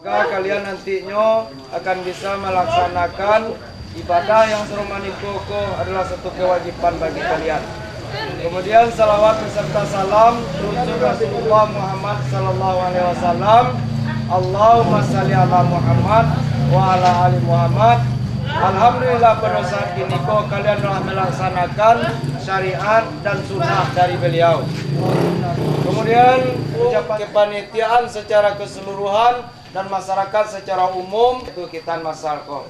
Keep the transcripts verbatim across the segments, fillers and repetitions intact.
Maka kalian nantinyo akan bisa melaksanakan ibadah yang sarupo maniko ko adalah satu kewajiban bagi kalian. Kemudian salawat beserta salam untuk Rasulullah Muhammad sallallahu alaihi wasallam. Allahumma salli ala Muhammad wa ala ali Muhammad. Alhamdulillah, pada saat kini ko kalian telah melaksanakan syariat dan sunnah dari beliau. Kemudian ucapan kepanitiaan secara keseluruhan dan masyarakat secara umum, itu kitan masal ko.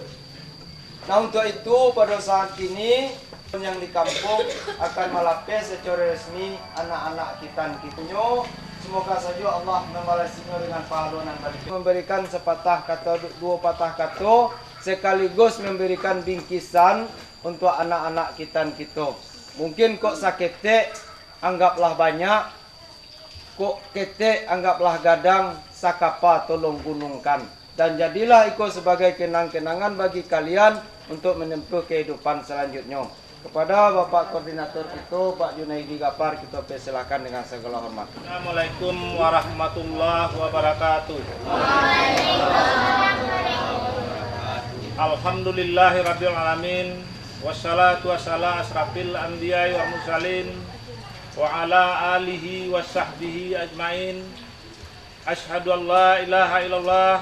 Nah, untuk itu, pada saat kini, yang di kampung akan malapeh secara resmi anak-anak kitan kitunyo. Semoga saja Allah membalasinya dengan pahala nan banyak. Memberikan sepatah kata, du-, dua patah kata, sekaligus memberikan bingkisan untuk anak-anak kitan kito. Mungkin kok saketek, anggaplah banyak, kok ketek, anggaplah gadang, sakapa tolong gunungkan. Dan jadilah iko sebagai kenang-kenangan bagi kalian untuk menempuh kehidupan selanjutnyo. Kepada Bapak Koordinator kito, Pak Junaidi Gapar, kito persilakan dengan segala hormat. Assalamualaikum warahmatullahi wabarakatuh. Alhamdulillahirabbil alamin. Wassalatu wassalamu asrafil anbiya'i wal mursalin, wa ala alihi wa sahbihi ajmain. Asyhadu an la ilaha illallah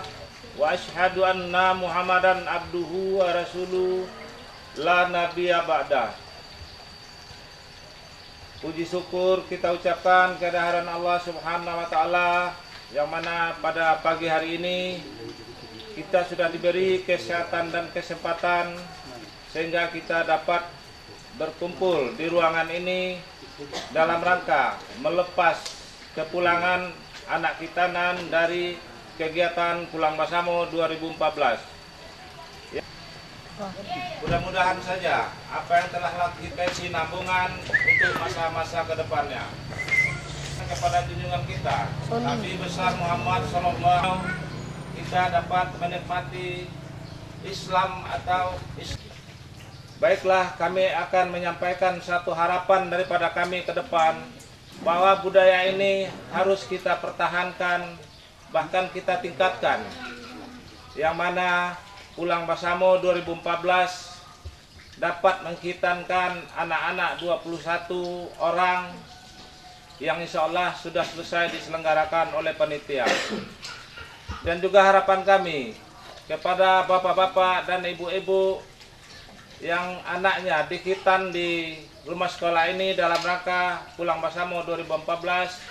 wa asyhadu anna Muhammadan abduhu wa rasuluh, la nabiyya ba'dah. Puji syukur kita ucapkan kehadiran Allah Subhanahu wa Ta'ala, yang mana pada pagi hari ini kita sudah diberi kesehatan dan kesempatan sehingga kita dapat berkumpul di ruangan ini dalam rangka melepas kepulangan anak kita nan dari kegiatan Pulang Basamo dua ribu empat belas. Ya. Mudah-mudahan saja apa yang telah kita sinambungan untuk masa-masa ke depannya. Kepada junjungan kita, Nabi Besar Muhammad sallallahu, kita dapat menikmati Islam atau Is-, Baiklah, kami akan menyampaikan satu harapan daripada kami ke depan, bahwa budaya ini harus kita pertahankan, bahkan kita tingkatkan, yang mana Pulang Basamo dua ribu empat belas dapat mengkhitankan anak-anak dua puluh satu orang yang insya Allah sudah selesai diselenggarakan oleh panitia. Dan juga harapan kami kepada bapak-bapak dan ibu-ibu yang anaknya dikhitan di rumah sekolah ini dalam rangka Pulang Basamo dua ribu empat belas,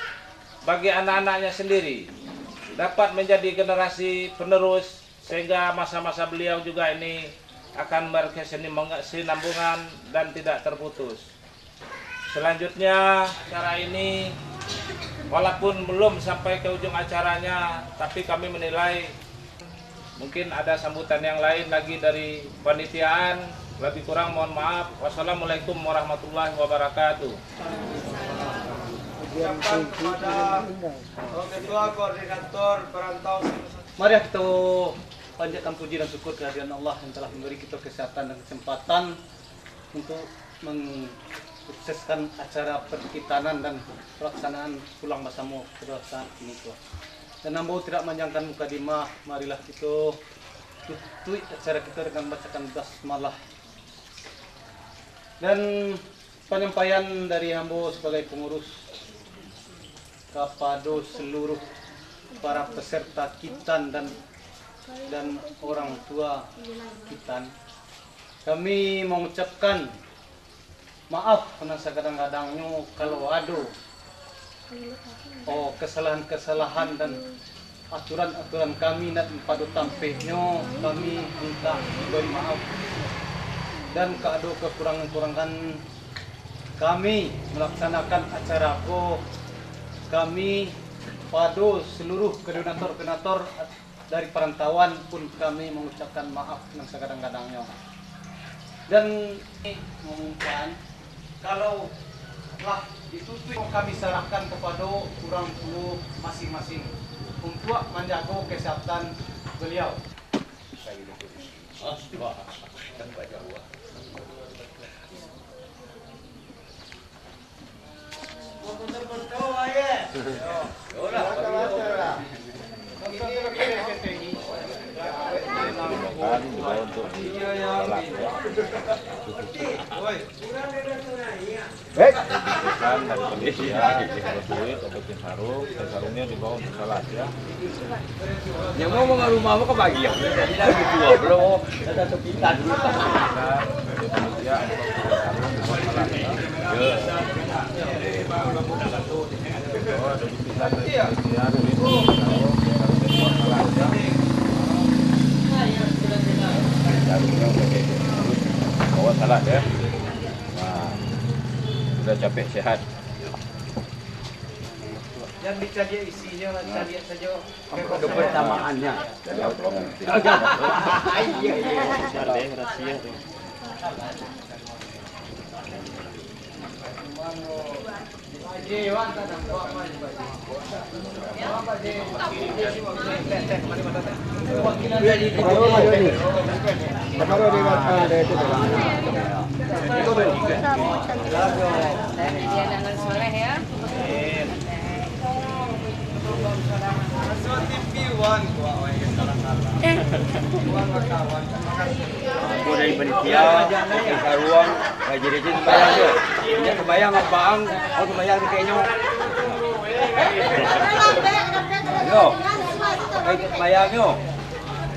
bagi anak-anaknya sendiri dapat menjadi generasi penerus, sehingga masa-masa beliau juga ini akan berkesinambungan dan tidak terputus. Selanjutnya, acara ini, walaupun belum sampai ke ujung acaranya, tapi kami menilai mungkin ada sambutan yang lain lagi dari panitiaan. Lebih kurang mohon maaf. Wassalamualaikum warahmatullahi wabarakatuh. Ucapan kepada Ketua Koordinator Perantau. Mari kita panjatkan puji dan syukur kehadiran Allah yang telah memberi kita kesehatan dan kesempatan untuk mensukseskan acara perkhitanan dan pelaksanaan Pulang Basamo pada saat ini ko. Dan ambo tidak manjangkan mukadimah, marilah kita tutup acara kita dengan bacakan basmalah. Dan panyampaian dari ambo sebagai pengurus kapado seluruh para peserta kitan dan, dan orang tua kitan. Kami mengucapkan maaf nan sagadang-gadangnyo kalau ado, oh, kesalahan-kesalahan dan aturan-aturan kami nan pado tampeknyo kami minta diberi maaf. Dan kalau ado kekurangan-kekurangan kami melaksanakan acara ko, kami pado seluruh koordinator-koordinator dari perantauan pun kami mengucapkan maaf nan sagadang-gadangnyo. Dan mengumumkan, kalau lah ditutup, kami serahkan kepada orang tua masing-masing untuk menjaga kesehatan beliau. Kan dibawa untuk disolat, ya. Hei. Dibutuhkan dari panitia, kalau duit, atau pin sarung, pin sarungnya dibawa untuk solat, ya. Yang mau ke rumah, mau ke bagi, ya. Jadi dah gitu, bro. Ada sepitan dulu. Dari panitia, untuk pin sarung, dibawa solat, ya. Ya. Bawa salah ya. Nah, sudah capek sehat. Yang dicari isinya lah, cari saja. Kebersamaannya. Iya, iya. Aku dari panitia, dari saruang, rajin-rajin sembahyang yo. Indak sembahyang, abang, oh sembahyang di kenyo. Yo, rajin sembahyang yo.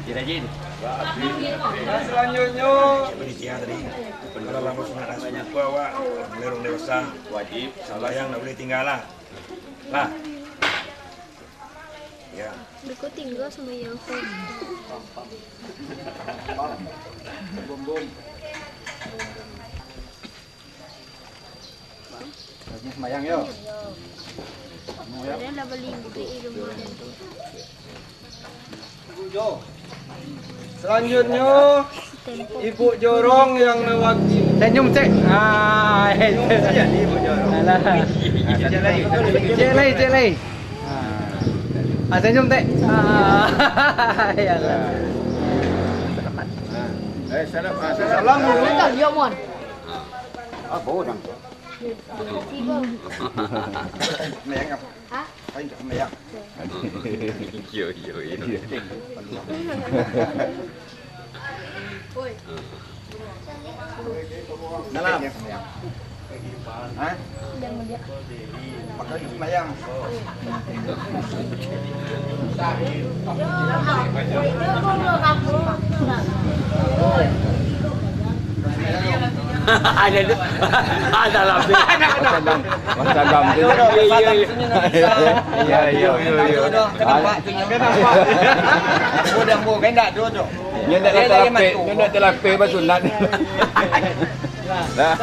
Rajin-rajin. Nah, selanjutnya. Panitia tadi, kalau lama sunat rasul itu awak, melerong dewasa, wajib sembahyang, ndak boleh tinggal lah. Lah. Ya. Beko tinggal sama yang ko. Rajin sembahyang, yo. Yo. Anu, yo. Ada lah beli bukit di rumah tu. Selanjutnya, Ibu Jorong yang mewakili. Senyum, cek. Ah, senyum saja ni, Ibu Jorong. Alah. Cek lai, cek lai, cek lai. Ah, senyum, cek. Ah, ya Allah. Eh, salam, ah, salam. Salam dulu. Yo, Mon. Apa orang? Hah? Ayo, jam sembahyang. Iyo, iyo, iyo. Oi. Dalam. Hah? Pakai sembahyang. Ada tu. Ada lah. Macam dam, macam dam tu. Iya, iya, iya. Iya, iya, iya, iya. Kenapa? Kenapa? Udah mau, kan tak duduk. Nyo ndak talapeh, nyo ndak talapeh basunat. Nah.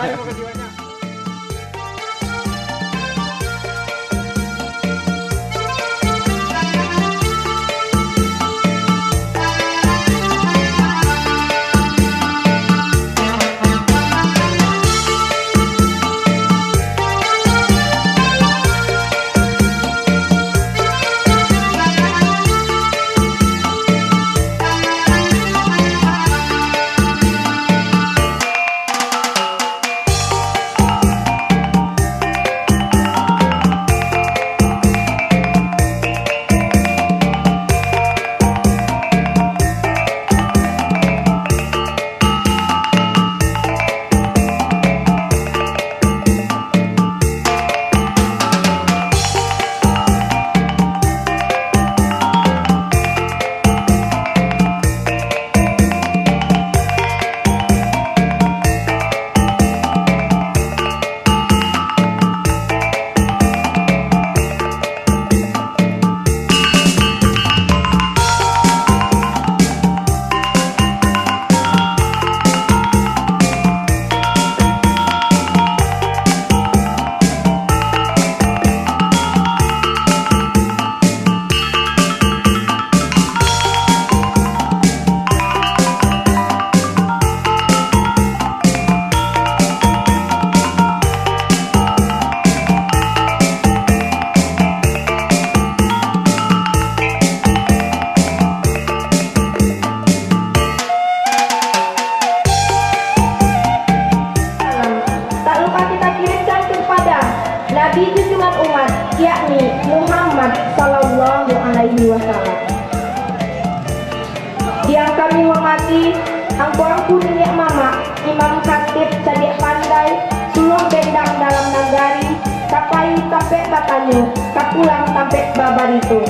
Yang kami hormati, angku-angku niniak mamak, imam khatib cadiak pandai, suluah bendang dalam nagari, ka pai tampek batanyo, ka pulang tampek babarito.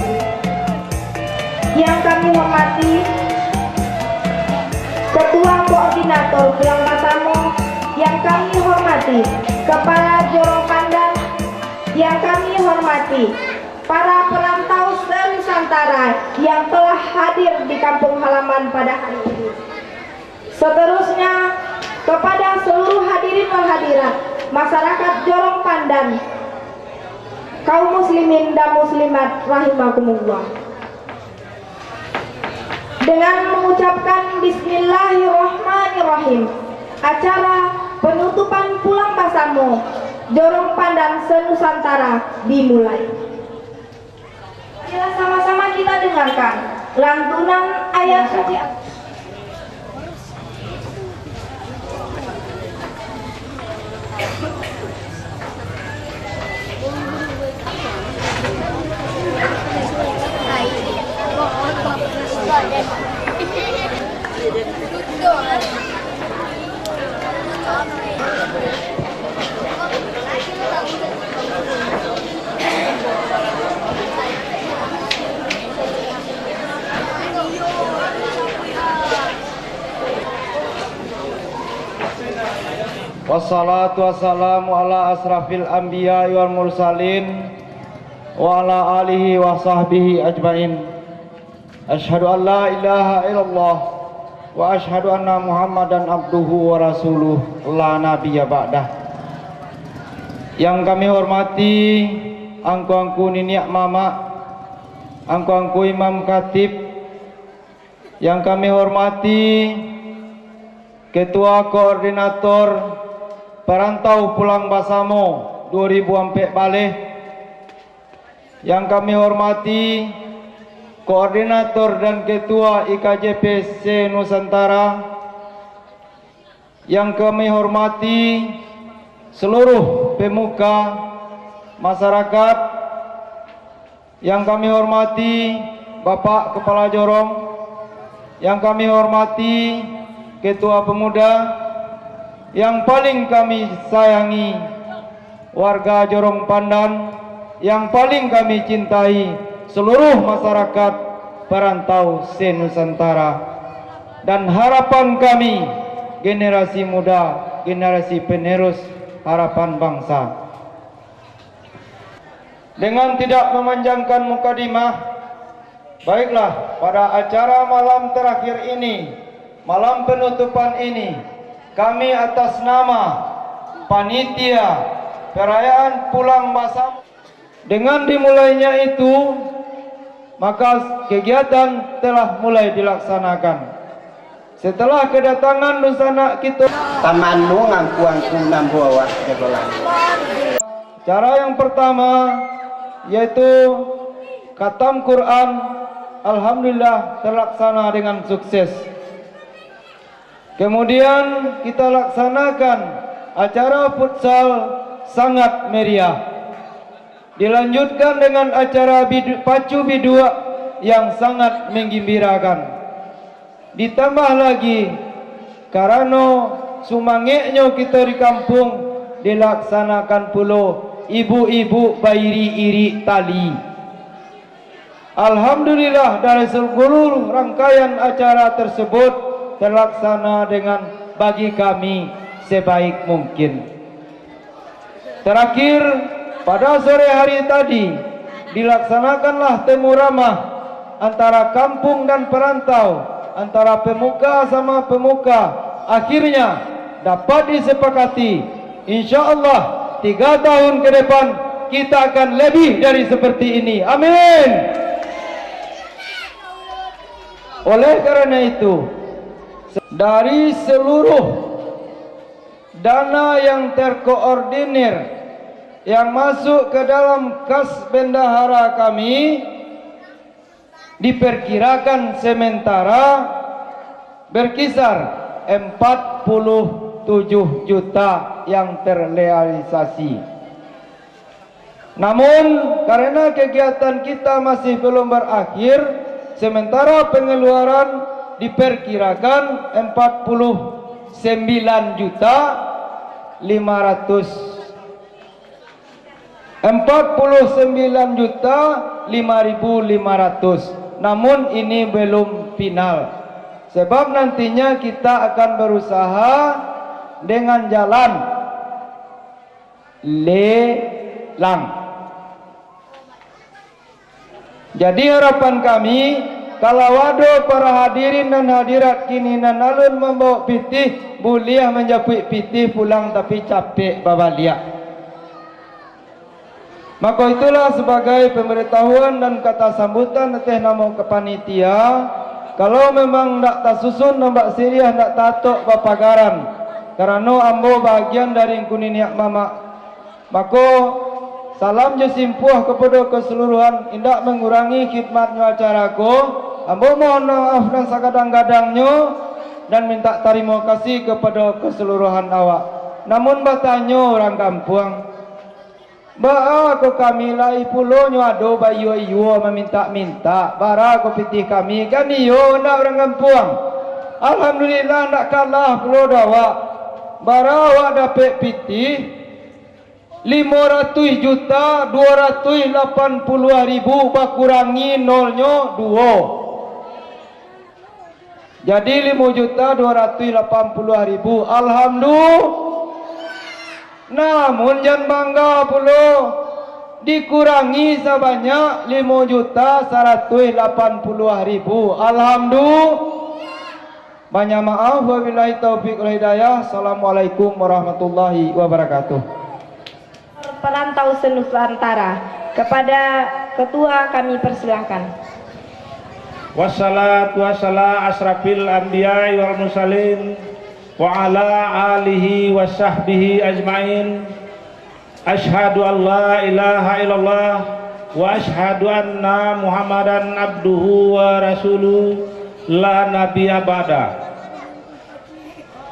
Yang kami hormati, Ketua Koordinator Pulang Basamo, yang kami hormati, Kepala Jorong Pandan, yang kami hormati, para perantau se-Nusantara yang telah hadir di kampung halaman pada hari ini. Seterusnya, kepada seluruh hadirin wal hadirat, masyarakat Jorong Pandan, kaum muslimin dan muslimat rahimakumullah. Dengan mengucapkan bismillahirrahmanirrahim, acara penutupan Pulang Basamo Jorong Pandan se-Nusantara dimulai. Marilah sama-sama kita dengarkan lantunan ayat suci. Wassalatu wassalamu ala asrafil anbiya'i wal mursalin, wa ala alihi wa sahbihi ajmain. Asyhadu an la ilaha illallah, wa asyhadu anna Muhammadan abduhu wa rasuluh, la nabiyya ba'dah. Yang kami hormati, angku-angku niniak mamak, angku-angku imam khatib, yang kami hormati, Ketua Koordinator Perantau Pulang Basamo duo ribu ampek baleh, yang kami hormati, Koordinator dan Ketua I K J P se-Nusantara, yang kami hormati, seluruh pemuka masyarakat, yang kami hormati, Bapak Kepala Jorong, yang kami hormati, Ketua Pemuda, yang paling kami sayangi, warga Jorong Pandan, yang paling kami cintai, seluruh masyarakat perantau se-Nusantara. Dan harapan kami, generasi muda, generasi penerus harapan bangsa. Dengan tidak memanjangkan mukadimah, baiklah, pada acara malam terakhir ini, malam penutupan ini, kami atas nama panitia perayaan Pulang Basamo, dengan dimulainya itu, maka kegiatan telah mulai dilaksanakan. Setelah kedatangan dunsanak kito, Pamanung angku-angku nan bawah jagoan. Cara yang pertama, yaitu khatam Quran, alhamdulillah, terlaksana dengan sukses. Kemudian, kita laksanakan acara futsal sangat meriah. Dilanjutkan dengan acara bidu-, pacu biduak yang sangat menggembirakan. Ditambah lagi, karano sumangeknyo kito di kampuang, dilaksanakan pulo ibuk-ibuk bairik-irik tali. Alhamdulillah, dari seluruh rangkaian acara tersebut terlaksana dengan bagi kami sebaik mungkin. Terakhir, pada sore hari tadi, dilaksanakanlah temu ramah antara kampung dan perantau, antara pemuka sama pemuka. Akhirnya, dapat disepakati, insya Allah, tiga tahun ke depan, kita akan lebih dari seperti ini. Amin. Oleh karena itu, dari seluruh dana yang terkoordinir yang masuk ke dalam kas bendahara kami, diperkirakan sementara berkisar empat puluh tujuh juta yang terrealisasi. Namun, karena kegiatan kita masih belum berakhir, sementara pengeluaran Diperkirakan empat puluh sembilan juta lima ratus, empat puluh sembilan juta lima ribu lima ratus. Namun, ini belum final. Sebab nantinya kita akan berusaha dengan jalan lelang. Jadi, harapan kami, kalau ado para hadirin nan hadirat kini nan alun mambawok pitih, buliah manjapuik pitih pulang, tapi capek babaliak. Mako, itulah sabagai pambaritahuan dan kata sambutan ateh namo ka panitia. Kalau memang ndak tasusun, nambak siriah ndak tatok bapagaran, karano ambo bahagian dari ngku niniak mamak. Mako, salam jo simpuah kapado kasaluruahan, indak mangurangi khidmatnyo acara ko. Ambo mohon maaf nan sagadang-gadangnyo, dan mintak tarimo kasih kapado kasaluruahan awak. Namun batanyo urang kampuang, baa ko kami lai pulo nyo ado baiyo-iyo mamintak-mintak, bara ko pitih kami, kan iyo ndak urang kampuang? Alhamdulillah, ndak kalah pulo doh awak. Bara awak dapek pitih? Limo ratuih juta duo ratuih lapan puluah ribu, bakurangi nolnyo duo. Jadi, limo juta duo ratuih lapan puluah ribu. Alhamdulillah. Namun, jan bangga pulo, dikurangi sabanyak limo juta saratuih lapan puluah ribu. Alhamdulillah. Banyak maaf, wabillahi taufik wal hidayah. Assalamualaikum warahmatullahi wabarakatuh. Perantau Senusantara. Kepada ketua kami persilahkan. Wassalatu wassalam asrafil anbiya'i wal mursalin, wa ala alihi wa sahbihi ajmain. Asyhadu an la ilaha illallah, wa asyhadu anna Muhammadan abduhu wa rasuluh, la nabiyya ba'da.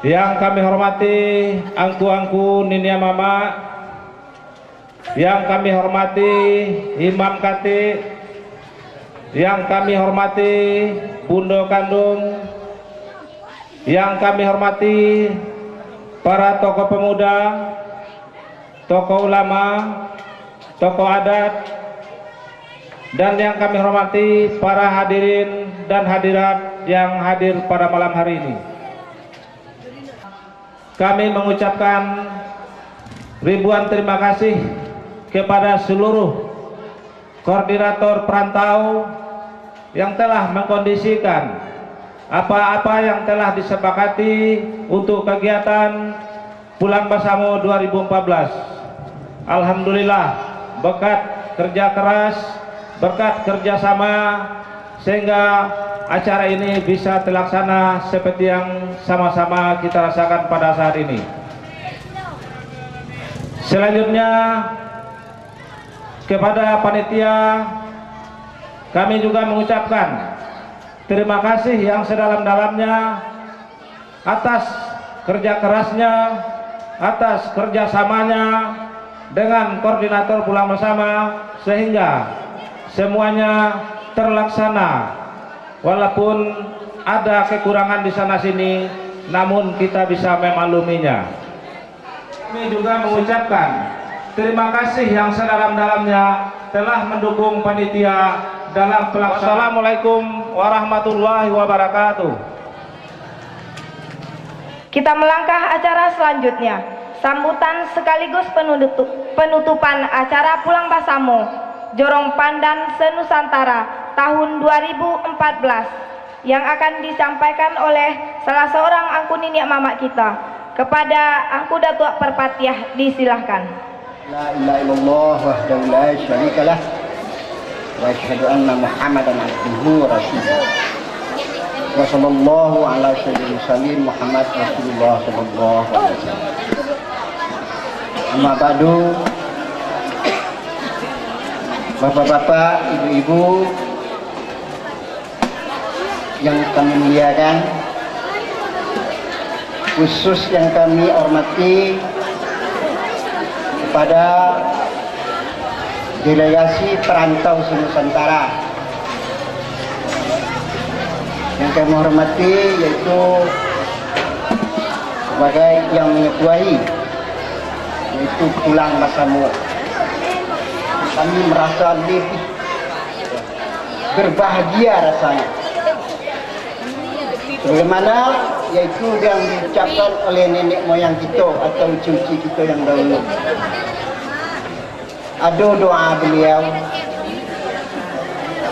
Yang kami hormati angku-angku, niniak mamak, yang kami hormati imam katik, yang kami hormati bundo kandung, yang kami hormati para tokoh pemuda, tokoh ulama, tokoh adat, dan yang kami hormati para hadirin dan hadirat yang hadir pada malam hari ini. Kami mengucapkan ribuan terima kasih kepada seluruh koordinator perantau yang telah mengkondisikan apa-apa yang telah disepakati untuk kegiatan Pulang Basamo dua ribu empat belas. Alhamdulillah, berkat kerja keras, berkat kerjasama, sehingga acara ini bisa terlaksana seperti yang sama-sama kita rasakan pada saat ini. Selanjutnya, kepada panitia, kami juga mengucapkan terima kasih yang sedalam-dalamnya atas kerja kerasnya, atas kerjasamanya dengan koordinator Pulang Basamo, sehingga semuanya terlaksana. Walaupun ada kekurangan di sana sini, namun kita bisa memakluminya. Kami juga mengucapkan terima kasih yang sedalam-dalamnya telah mendukung panitia dalam pelaksanaan. Wassalamualaikum warahmatullahi wabarakatuh. Kita melangkah acara selanjutnya, sambutan sekaligus penutup-, penutupan acara Pulang Basamo Jorong Pandan Senusantara tahun dua ribu empat belas, yang akan disampaikan oleh salah seorang angku niniak mamak kita. Kepada Angku Datuak Parpatiah, disilahkan. La ilaha illallah wahdahu la syarikalah, wa asyhadu anna Muhammadan abduhu wa rasuluh. Wa sallallahu ala sayyidina mursalin Muhammad Rasulullah sallallahu alaihi wasallam. Amma ba'du, bapak-bapak, ibu-ibu, yang kami muliakan, khusus yang kami hormati kepada delegasi perantau se-Nusantara. Yang kami hormati yaitu sebagai yang mengetuai, yaitu pulang basamo. Kami merasa lebih berbahagia rasanya. Sebagaimana yaitu yang diucapkan oleh nenek moyang kita atau uci-uci kita yang dahulu. Ado doa beliau,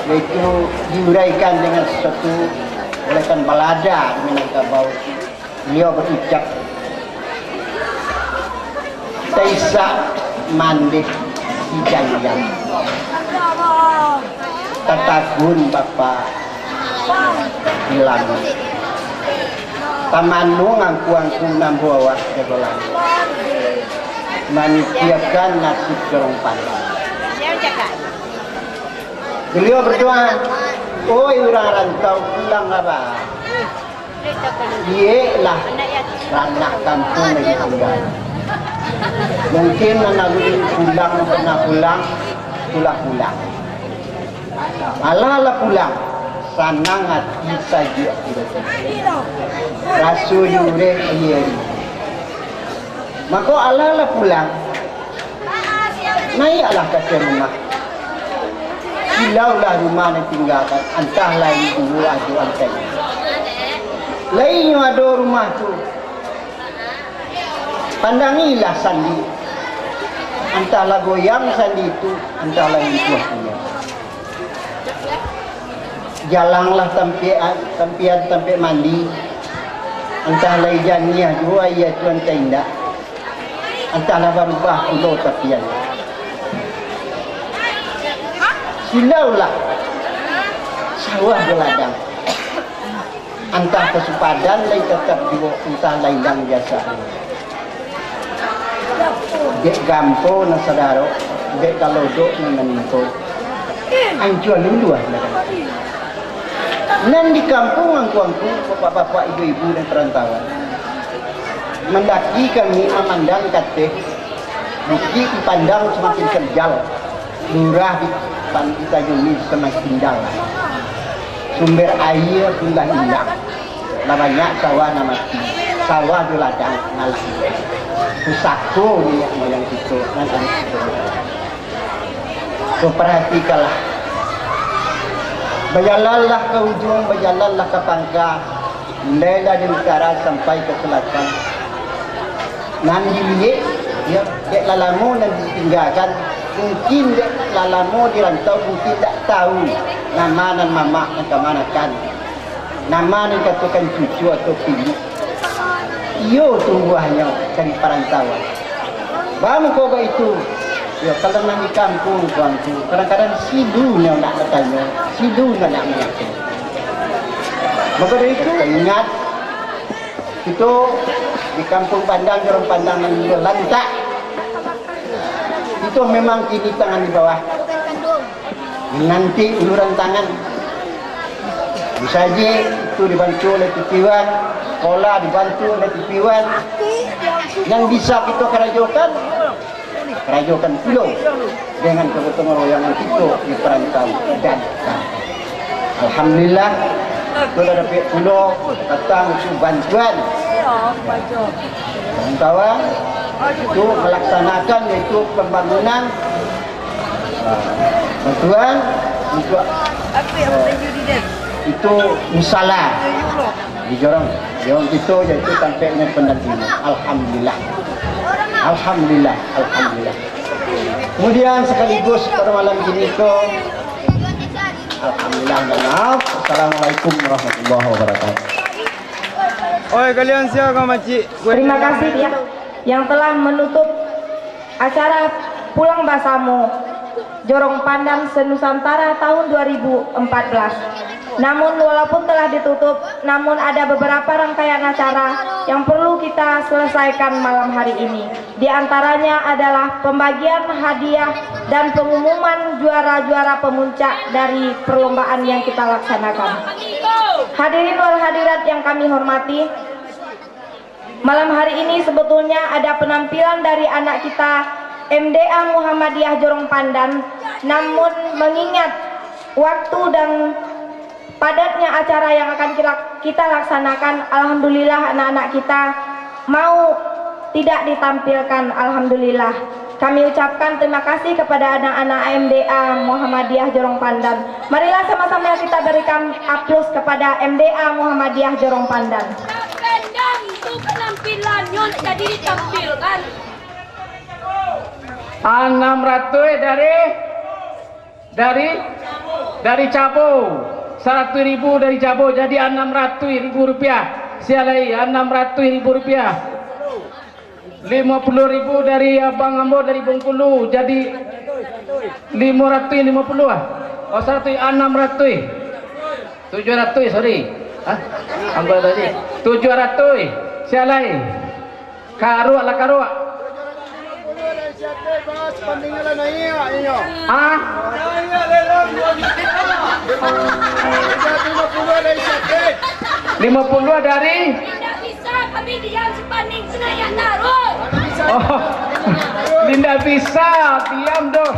yaitu diuraikan dengan sesuatu oleh kan balada di Minangkabau. Beliau berucap, "Taisak mandeh di janjang, tatagun Bapa di langik. Tamanung angku-angku nan bawah jago langik, manikiakan nasib jorong pandang." Beliau berdoa, "Oi urang rantau, pulanglah, Bah. Iyeklah, ranah kampuang nan ditingga. Mungkin nan alun pulang, pernah pulang, tulah pulang. Alah lah pulang, sanang ati, sajuak ati. Raso di ureh aia rindu. Mako, alah lah pulang, naiaklah ka ateh rumah. Silaulah rumah nan tinggakan, antah lai duo ado antai. Lai nyo ado rumah tu, pandangilah sandi. Antahlah goyang sandi tu, antahlah runtuah pulo. Jalanglah tampek, tampian tampek mandi. Antah lai janiah juo aia tu, antah indak. Antahlah barubah pulo tapian. Silaulah sawah jo ladang. Antah pasupadan lai tatap juo, antah lai dang biaso. Dek gampo nan sadaro, dek kalodok nan manimpo. Ancua luluah lah. Nan di kampuang angku-angku, bapak-bapak, ibu-ibu, dan perantauan. Mandaki kami mamandang ka ateh, bukik dipandang samakin terjal, lurah di pan-, ditajungi samakin dalam. Sumber aia pun lah ilang, lah banyak sawah nan mati, sawah jo ladang nan lah ilang. Pusako niniak moyang kito nan anak kito. Baparatikanlah. Bajalanlah ka ujuang, bajalanlah ka pangka, mulailah dari utara sampai ka salatan. Nan diliek, yo, dek lah lamo nan ditinggakan, mungkin dek lah lamo di rantau, mungkin dak tahu nan ma nan mamak, nan ka ma nan kan. Nan ma nan dikatokan cucu atau pilik, iyo tumbuahnyo dari parantauan. Baa mangko baitu, yo, kalau nan di kampuang tuangku, kadang-kadang silu nyo nak batanyo, silu nyo nak mangato. Mako dari itu, ingat, kito di Kampuang Pandang, Jorong Pandang nan dulu lantak, kito memang kini tangan di bawah. Nanti uluran tangan. Musajik itu dibantu oleh T P Wan, sekolah dibantu oleh T P Wan. Yang bisa kito karajokan, karajokan pulo dengan kegotong royongan kito di parantau dan kampung. Alhamdulillah, kito lah dapek pulo datang unsur bantuan. Kawan-kawan, itu melaksanakan yaitu pembangunan, ah, bantuan untuk, eh, itu musala di jorong, jorong kito, yaitu tampeknyo pendampingan. Alhamdulillah. Alhamdulillah, alhamdulillah. Kemudian sekaligus pada malam ini ko, alhamdulillah, mohon maaf. Assalamualaikum warahmatullahi wabarakatuh. Oi, kalian siapa, makcik? Terima kasih, ya, yang telah menutup acara Pulang Basamo Jorong Pandan se-Nusantara tahun dua ribu empat belas. Namun, walaupun telah ditutup, namun ada beberapa rangkaian acara yang perlu kita selesaikan malam hari ini. Di antaranya adalah pembagian hadiah dan pengumuman juara-juara pemuncak dari perlombaan yang kita laksanakan. Hadirin wal hadirat yang kami hormati, malam hari ini sebetulnya ada penampilan dari anak kita M D A Muhammadiyah Jorong Pandan, namun mengingat waktu dan Padatnya acara yang akan kira-, kita laksanakan, alhamdulillah, anak-anak kita mau tidak ditampilkan, alhamdulillah. Kami ucapkan terima kasih kepada anak-anak M D A Muhammadiyah Jorong Pandan. Marilah sama-sama kita berikan aplaus kepada M D A Muhammadiyah Jorong Pandan. Pendam tu penampilannyo nak jadi ditampilkan. Anam ratuih dari, dari, dari Cabo. Saratuih ribu dari Cabo, jadi anam ratuih ribu rupiah. Sia lai, anam ratuih ribu rupiah. Limo puluah ribu dari abang ambo dari Bengkulu, jadi limo ratuih limo puluah. Oh, saratuih, anam ratuih. Tujuah ratuih, sorry. Hah? Ambo tadi. Tujuah ratuih. Sia lai. Karuak lah, karuak. Hah? Limo puluah dari? Indak bisa, kami diam, spanding tu naiak taruih. Oh. Indak bisa, diam doh.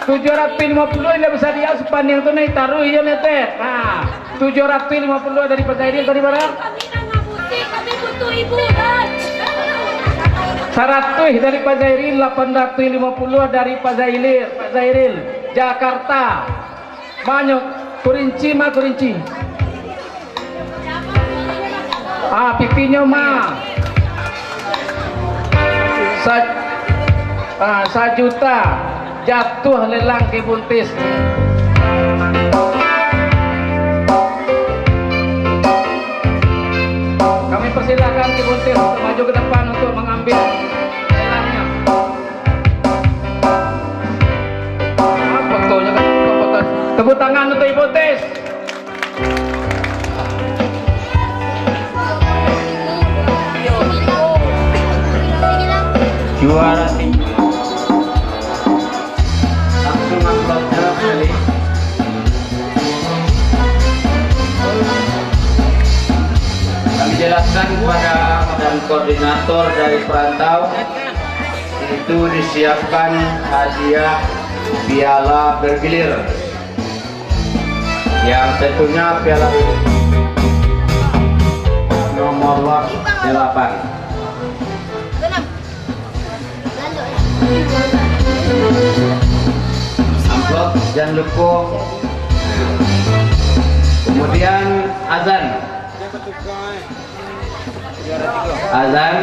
Tujuah ratuih limo puluah indak bisa diam, spanding tu naiak taruih, iyo, Netek. Nah, tujuah ratuih limo puluah dari Pak Zairil tadi, bara? Kami nak ngabusi, kami butuh hiburan. Saratuih dari Pak Zairil, lapan ratuih limo puluah dari Pak Zairil, Pak Zairil, Jakarta. Banyak. Kurinci ma, kurinci. Ah, pitinyo ma. Sa-, ah, sajuta. Jatuah lelang Ki Buntis. Kami persilakan Ki Buntis untuk maju ke depan untuk mengambil lelangnya. Apa fotonya kan? Foto. Tepuk tangan untuk Ibu Tis. Juara tinggi. Langsung amplopnya, Beli. Kami jelaskan kepada dan koordinator dari perantau, itu disiapkan hadiah piala bergilir. Yang tentunya piala nomor lot delapan. Amplop jangan lupa. Kemudian azan. Azan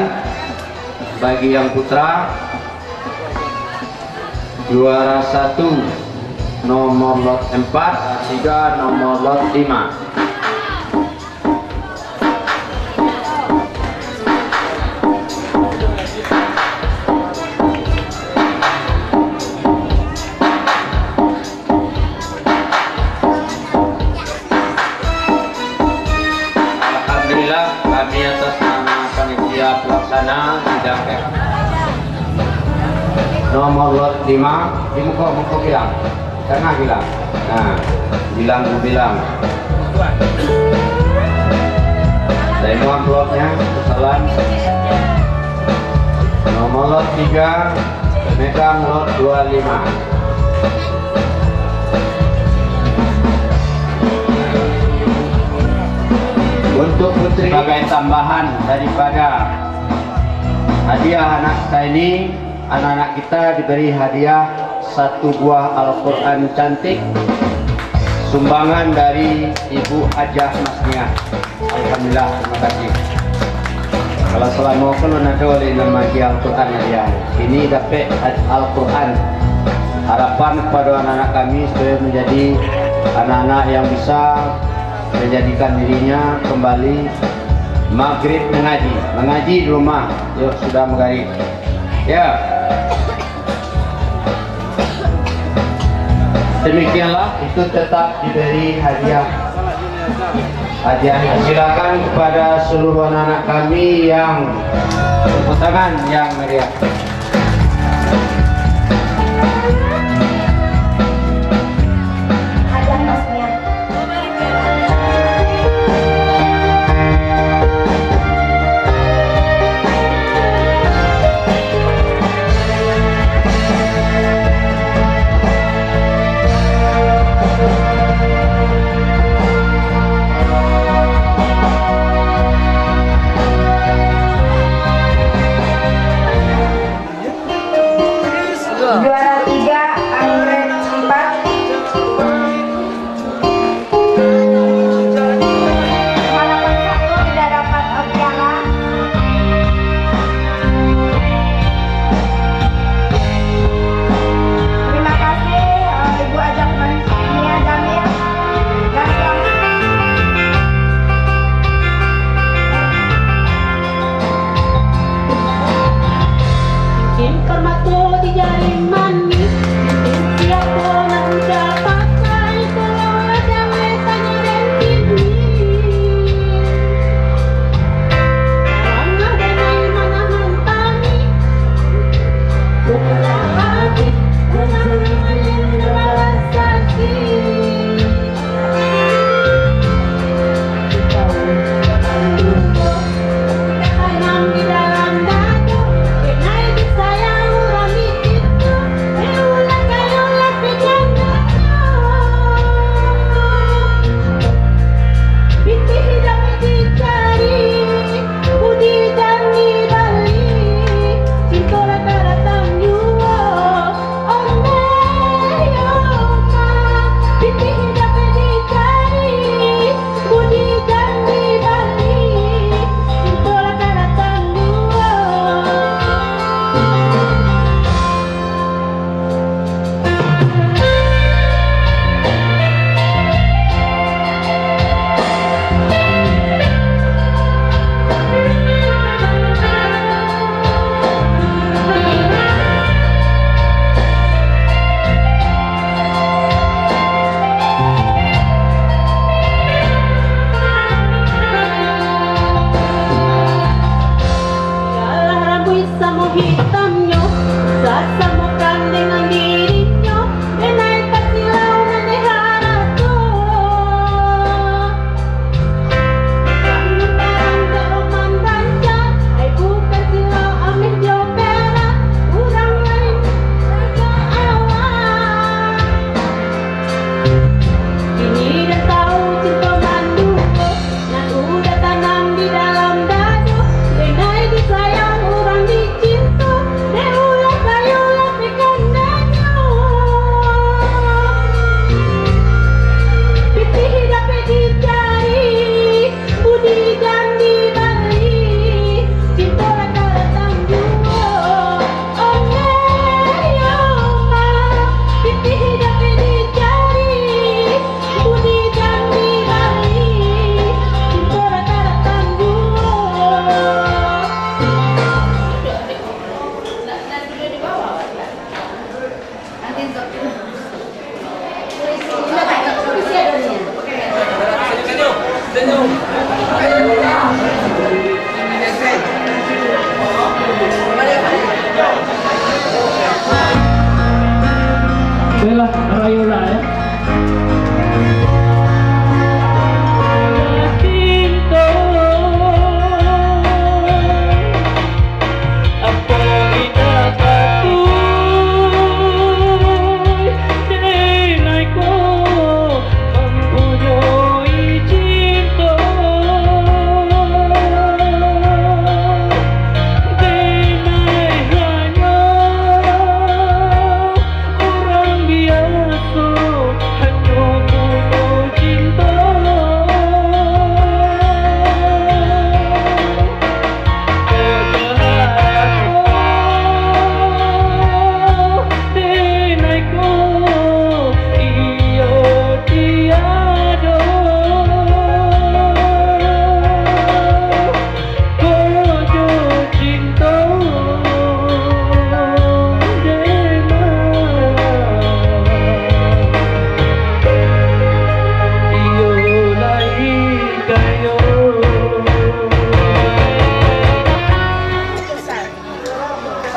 bagi yang putra, juara satu nomor lot empat, tiga nomor lot lima. Alhamdulillah, kami atas nama panitia pelaksana sidang. Nomor urut lima, di muka, muka bilang. Tengah bilang. Nah, bilang, bilang. Terima amplopnya, salam. Nomor lot tiga, pemegang lot dua lima. Untuk putri, sebagai tambahan daripada hadiah anak kita ini, anak-anak kita diberi hadiah satu buah Al-Quran cantik, sumbangan dari Ibu Hajah Masniah. Alhamdulillah, terima kasih. Kalau salamo ko alun ado lai nan maagiah Al-Quran hadiah. Kini dapek Al-Quran. Harapan kepada anak-anak kami supaya menjadi anak-anak yang bisa menjadikan dirinya kembali maghrib mengaji. Mengaji di rumah, yuk, sudah maghrib. Ya. Demikianlah, itu tetap diberi hadiah. Hadiah. Silakan kepada seluruh anak-anak kami yang tepuk tangan yang meriah. Baiklah, rayolah, ya.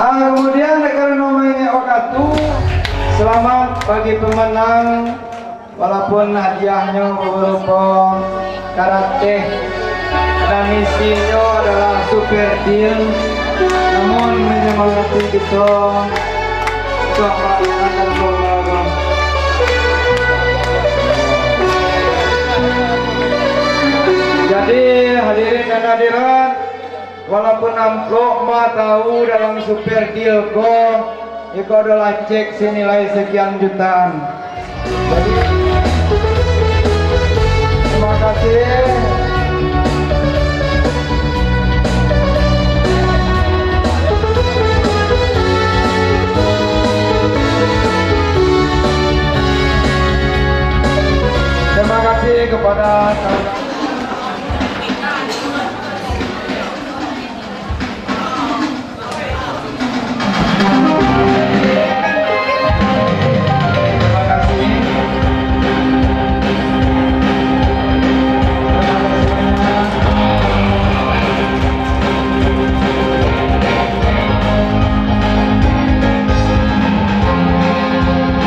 Ah, kemudian, karano maingek wakatu, selamat bagi pemenang, walaupun hadiahnyo berupa karateh dan isinyo adalah Super Deal, namun menyemangati kito untuk melaksanakan lomba. Jadi, hadirin dan hadirat, walaupun amplop mah tahu dalam Super Deal ko, iko adalah cek senilai sekian jutaan. Jadi, terima kasih. Terima kasih kepada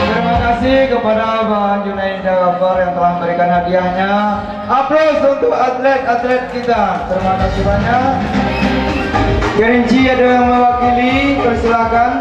Terima kasih kepada Bang Junaidi Gafar yang telah memberikan hadiahnya. Aplaus untuk atlet-atlet kita. Terima kasih banyak. Kerinci ada yang mewakili, persilakan.